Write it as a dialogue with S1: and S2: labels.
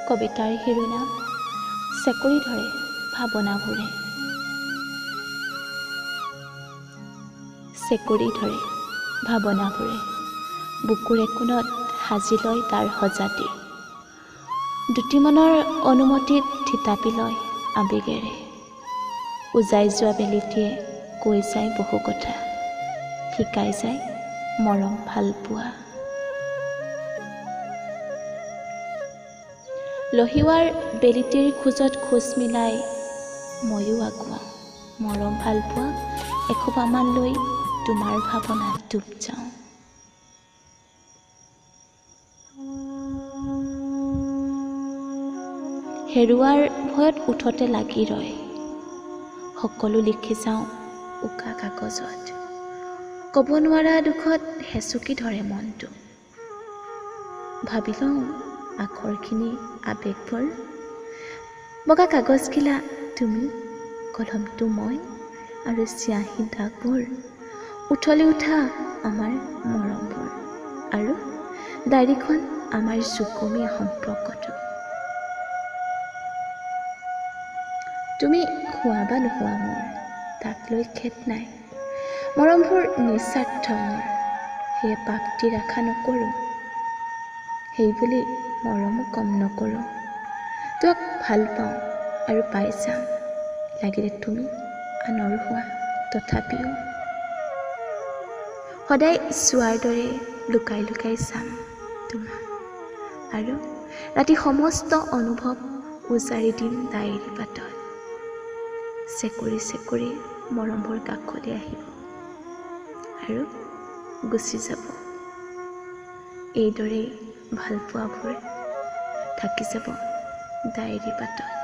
S1: কবিতাৰ শিৰোনাম চেকুৰি ধৰে ভাৱনাবোৰে, চেকুৰি ধৰে ভাৱনাবোৰে, বুকুৰ একোণত সাজি লয় তাৰ সজাতি, দুটি মনৰ অনুমতিত থিতাপি লয় আৱেগেৰে। উজাই যোৱা বেলিটিয়ে কৈ যায় বহু কথা, শিকাই যায় মৰম ভালপোৱা। লহিওৱাৰ বেলিটিৰ খোজত খোজ মিলাই ময়ো আগুৱাওঁ, মৰম ভালপোৱা এসোপামান লৈ তোমাৰ ভাৱনাত ডুব যাওঁ। হেৰুৱাৰ ভয়ত ওঠতে লাগি ৰয়, সকলো লিখি যাওঁ উকা কাগজত, ক'ব নোৱাৰা দুখত হেঁচুকি ধৰে মনটো। ভাবি লওঁ আখৰখিনি আৱেগবোৰ, বগা কাগজখিলা তুমি, কলমটো মই, আৰু চিয়াঁহী দাগবোৰ, উথলি উঠা আমাৰ মৰমবোৰ, আৰু ডায়েৰীখন আমাৰ যুগমীয়া সম্পৰ্কটো। তুমি হোৱা বা নোহোৱা মোৰ, তাক লৈ খেদ নাই, মৰমবোৰ নিস্বাৰ্থ মোৰ, সেয়ে পাপটি আশা নকৰোঁ, সেইবুলি মৰমো কম নকৰোঁ। তোমাক ভাল পাওঁ আৰু পাই যাম, লাগিলে তুমি আনৰ হোৱা তথাপিও। সদায় চোৱাৰ দৰে লুকাই লুকাই চাম তোমাক, আৰু ৰাতি সমস্ত অনুভৱ উজাৰি দিম ডায়েৰী পাতত। চেকুৰি চেকুৰি মৰমবোৰ কাষলৈ আহিব আৰু গুচি যাব। এইদৰেই ভালপোৱাবোৰ থাকি যাব ডায়েৰী পাতত।